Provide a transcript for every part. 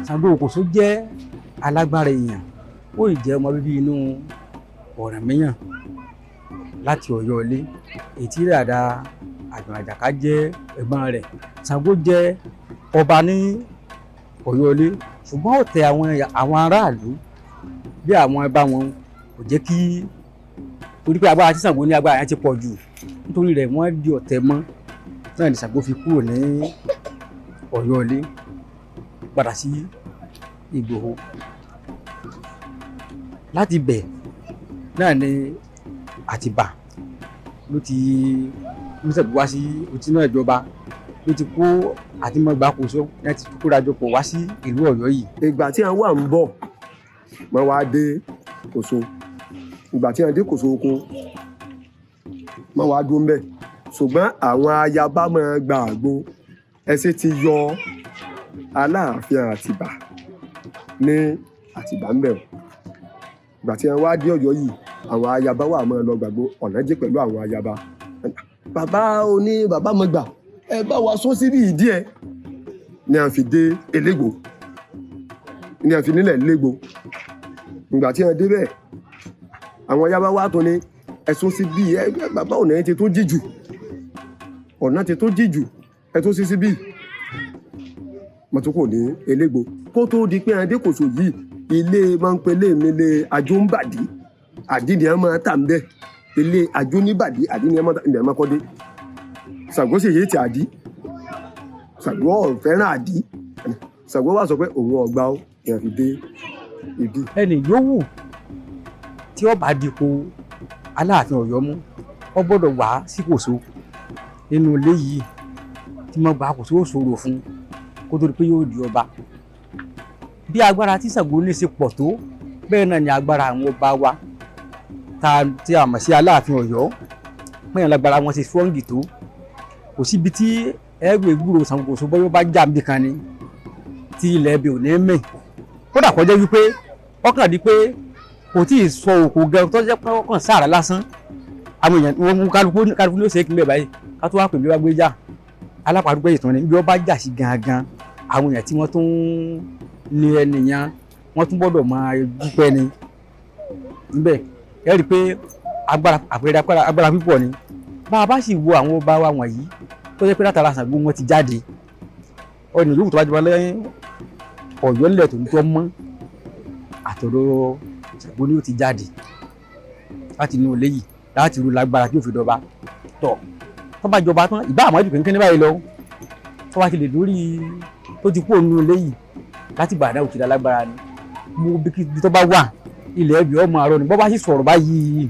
Ṣàngó Òkòso jẹ́ alágbára èèyàn, ó sì jẹ́ ọmọ bíbí inú Ọ̀rànmíyàn láti Ọ̀yọ́ Ilé, ètí dàda Àjùn Àjàká jẹ́ ẹ̀gbọ́n rẹ̀. Ṣàngó jẹ́ ọba ní Ọ̀yọ́ Ilé, ṣùgbọ́n ọ̀tẹ̀ àwọn aráàlú bí àwọn ẹbá wọn kò jẹ́ kí, torí pé agbára tí Ṣàngó ní, agbára yẹn ti pọ̀ jù, nítorí rẹ̀ wọ́n di ọ̀tẹ̀ mọ́ náà ní Ṣàngó fi kúrò ní Ọ̀yọ́ Ilé padà sí Ìgbòho. Láti bẹ̀ náà ni Àtìbà ló ti ló Ṣàngó wá sí otí náà ìjọba ló ti kó àtìmọ́gbàkóso láti kóra jọ pọ̀ wá sí ìlú Ọ̀yọ́ yìí. Ìgbà tí àwọn wà ń bọ̀, wọ́n wá dé Kòso. Ìgbà tí wọ́n dé Kòso oko, wọ́n wá dúró ńbẹ̀, ṣùgbọ́n àwọn ayaba máa gba àgbo ẹsẹ̀ ti yọ Aláàfin Àtìbà ní Àtìbà ńbẹ̀ o. Ìgbà tí wọ́n wá dé Ọ̀yọ́ yìí, àwọn ayaba wà máa lọ gbàgbó ọ̀nà jẹ́ pẹ̀lú àwọn ayaba. Bàbá oní bàbá mọ̀ gbà, ẹ bá wa sún síbí ìdí ẹ ní a fi dé Elégbò, ní a fi nílẹ̀ Légbò. Ìgbà tí wọ́n dé bẹ́ẹ̀, àwọn ayaba wa tó ní ẹ̀sùn sí bí ẹ bàbá, ọ̀nà yẹn ti tó jíjù, ọ̀nà ti tó jíjù, ẹ tó sí síbí mọ̀tò kò ní Elégbò. Kó tó di pé adé Kòso yìí, ilé máa ń pe ilé mi lé Ajóńbàdí, àdí ni a máa tà ń bẹ́, ilé Ajóníbàdí, àdí ni a máa tà ní a máa kọ́ dé. Ṣàngó sì yé ti àdí, Ṣàngó ò fẹ́ràn àdí. Ṣàngó wá sọ pé òun ọ̀gbà ó ní a fi dé ibi. Ẹnì yòówù tí ó bá dipò Aláàfin Ọ̀yọ́ mú, ó gbọ́dọ̀ wá sí Kòso nínú ilé yìí tí wọ́n gba Kòso, ó ṣòro fún kó tó di pé yóò di ọba. Bí agbára tí Ṣàngó ní ṣe pọ̀ tó, bẹ́ẹ̀ náà ni agbára àwọn ọba wa tá tí a mọ̀ sí Aláàfin Ọ̀yọ́ pẹ́yìn lágbára wọn ṣe strong tó. Kò síbi tí ẹgbẹ́ gbúrò Ṣàngó Kòso bọ́yọ́ bá jà níbì kan ni tí ilẹ̀ ẹbí ò ní mì, kódà kọjá wípé ọkàn di pé kò tí ì sọ òkò gan tó jẹ́ pé ọkàn sáàrà lásán, àwọn èèyàn wọn mú kálukú, kálukú ní ó ṣe é kí n bẹ̀ báyìí ká tó wá pè mí wá gbé jà alápàdúpẹ́ ìtàn ni. Bí wọ́n bá jà sí gangan, àwọn èèyàn tí wọ́n tún ní ẹnìyàn wọ́n tún gbọ́dọ̀ máa dúpẹ́ ni níbẹ̀. Ẹ rí i pé agbára, àpẹẹrẹ agbára pípọ̀ ni. Bá a bá sì wo àwọn ọba wa wọ̀nyí tó jẹ́ pé látara Ṣàngó wọn ti jáde, ọ̀nà yòówù tó bá jọba lẹ́yìn Ọ̀yọ́ ńlẹ̀ tó ń tọ́ mọ́, àtọ̀dọ̀ Ṣàngó ni ó ti jáde láti inú ilé yìí láti ru lágbára tí ó fi dọba tọ̀. Tó bá jọba tán, ìbá àmọ́jù kínkínní báyìí lọ, tó bá ti lè dórí tó ti kú òun ilé yìí láti gbàdá òkè lágbára ni. Gbogbo ibi tó bá wà, ilẹ̀ ẹbí ọmọ àárọ̀ ni. Bọ́ bá sì sọ̀rọ̀ báyìí,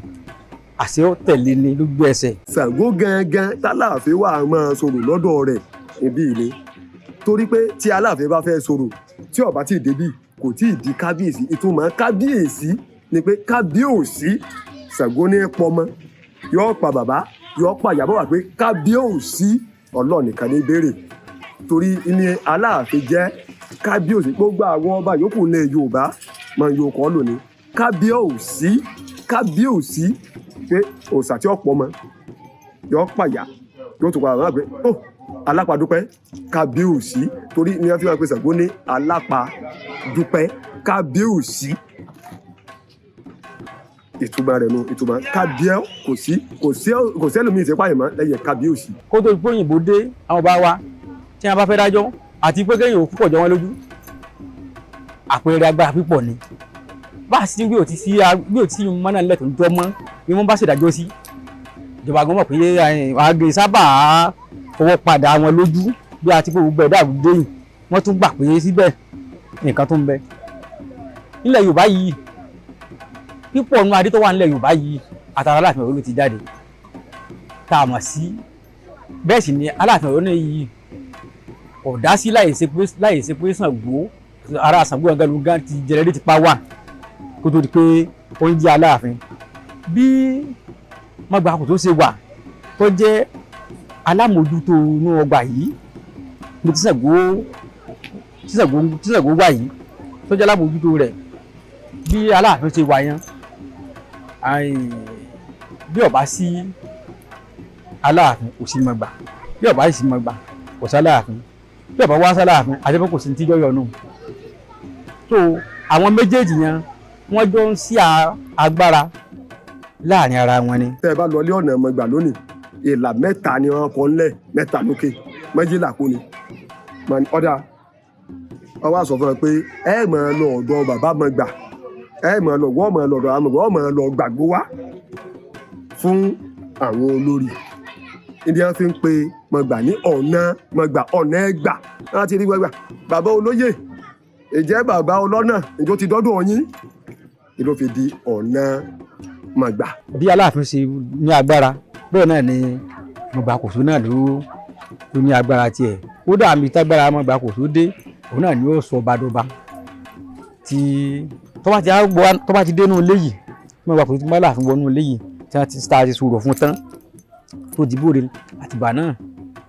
àṣẹ ó tẹ̀lé ni lójú ẹsẹ̀. Ṣàngó gangan tálàfin wà máa sọ̀rọ̀ lọ́dọ̀ rẹ̀ níbí ilé, torí pé tí Aláàfin bá fẹ́ sọ̀rọ̀, tí ó bá tí ì débí, kò tí ì di kábíyèsí. Ìtumọ̀ kábíyèsí ni pé kábíyèsí Ṣàngó ní pọmọ, yóò pa bàbá, yóò pa ìyàbọ̀ wà pé kábíyèsí Ọlọ́run nìkan ní béèrè, torí ní Aláàfin jẹ́ kábíyèsí. Gbogbo àwọn ọba yòókù ní Yorùbá máa ń yóò kọ́ lónìí kábíyèsí, kábíyèsí pé òòṣà tí ó pọ̀ mọ́ yóò pàyà, yóò tún padà wá pé ó alápàdúpẹ́ kábíyèsí, torí ní wọ́n fi wá pé Ṣàngó ní alápàdúpẹ́ kábíyèsí. Ìtumọ̀ rẹ̀ nu, ìtumọ̀ kábíyè kò sí, kò sí, kò sí ẹlòmíì tí pààyàn mọ́ lẹ́yìn kábíyèsí. Kó tó di pé òyìnbó dé, àwọn bá wa tí wọn bá fẹ́ dájọ́ àti pé kéèyàn òkú pọ̀ jọ wọn lójú, àpẹẹrẹ agbára pípọ̀ ni. Bá a sì bí ò ti sí, bí ò ti sí mọ́nà nílẹ̀ tó ń jọ mọ́, bí wọ́n bá ṣèdájọ́ sí, ìjọba gan mọ̀ pé àgbè sábà fọwọ́ padà wọn lójú bí a ti pé gbogbo ẹ̀dá àbúdé yìí, wọ́n tún gbà pé síbẹ̀ nǹkan tó ń bẹ nílẹ̀ Yorùbá yìí pípọ̀ nínú adé tó wà nílẹ̀ Yorùbá yìí, àtàrà Aláàfin Ọ̀yọ́ ló ti jáde tá a mọ̀ sí. Bẹ́ẹ̀ sì ni Aláàfin Ọ̀yọ́ náà yìí kò dá sí láì ṣe pé Ṣàngó, ara Ṣàngó gangan ti generate power kó tó di pé ó ń jẹ́ Aláàfin. Bí Mọ́gbàkù tó ṣe wà, tó jẹ́ alámòójútó inú ọgbà yìí ní tí Ṣàngó wà yìí, tó jẹ́ alámòójútó rẹ̀, bí Aláàfin ṣe wà yẹn, bí ó bá sí Aláàfin, kò sí Mọ́gbà, bí ó bá sì Mọ́gbà, kò sí Aláàfin. Bí ọba wá sáláàfin, àjẹpọ̀ kò sí ní tíjọ́ yọnu. So àwọn méjèèjì yẹn, wọ́n jọ ń sí agbára láàrin ara wọn ni. Tẹ́ ẹ bá lọ ilé ọ̀nà Mọ̀gbà lónìí, ìlà mẹ́ta ni wọ́n kọ ńlẹ̀, mẹ́ta lókè, méjìlá kó ni. Mà ní ọ̀dà wọ́n wá sọ fún ẹ pé ẹ máa lọ ọ̀dọ̀ bàbá Mọ̀gbà, ẹ máa lọ, wọ́n máa lọ ọ̀dọ̀ àwọn Mọ̀gbà, wọ́n máa lọ gbàgbó wá fún àwọn olórí. Ìdí wọn fi ń pe Mọ̀gbà ní ọ̀nà Mọ̀gbà, ọ̀nà ẹgbà láti rí gbàgbà bàbá olóyè, ìjẹ́ bàbá ọlọ́nà ìjọ ti dọ́dọ̀ yín, ìlú fi di ọ̀nà Mọ̀gbà. Bí Aláàfin ṣe ní agbára, bẹ́ẹ̀ náà ni Mọ̀gbàkóso náà ló ní agbára tiẹ̀. Kódà àmì tágbára Mọ̀gbàkóso dé, òun náà ni ó sọ ọba dọba tí tó bá ti dénú ilé yìí. Mọ̀gbàkóso tí bá Aláàfin wọnú ilé yìí, tí wọ́n ti ta ti sọ̀rọ̀ fún tán, tó di bóde, àtìgbà náà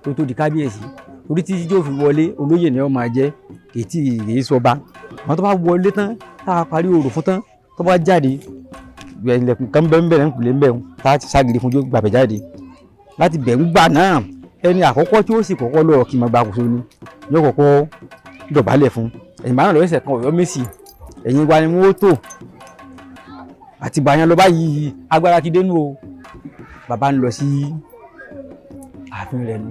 tó di kábíyèsí, torí títí tí ó fi wọlé, olóyè ni ó máa jẹ́, kì í tí kì í sọba. Àwọn tó bá wọlé tán, tá a parí orò fún tán, tó bá jáde, ilẹ̀kùn kan bẹ́ẹ̀ bẹ́ẹ̀ ń bẹ́ẹ̀ tá a ti ságiri fún, jó gbàgbẹ́ jáde láti bẹ̀ ń gbà náà. Ẹni àkọ́kọ́ tí ó sì kọ́kọ́ lọ kí Mọ̀gbàkóso ni yóò kọ́kọ́ dọ̀bálẹ̀ fún. Ẹ̀yìn márùn lọ́wọ́ ẹsẹ̀ kan Ọ̀yọ́ Mèsì, ẹ̀yìn wa ni wọ́n tó àtìgbà yẹn lọ báyìí. Agbára ti dénú o, bàbá ń lọ sí ààfin rẹ̀ nù.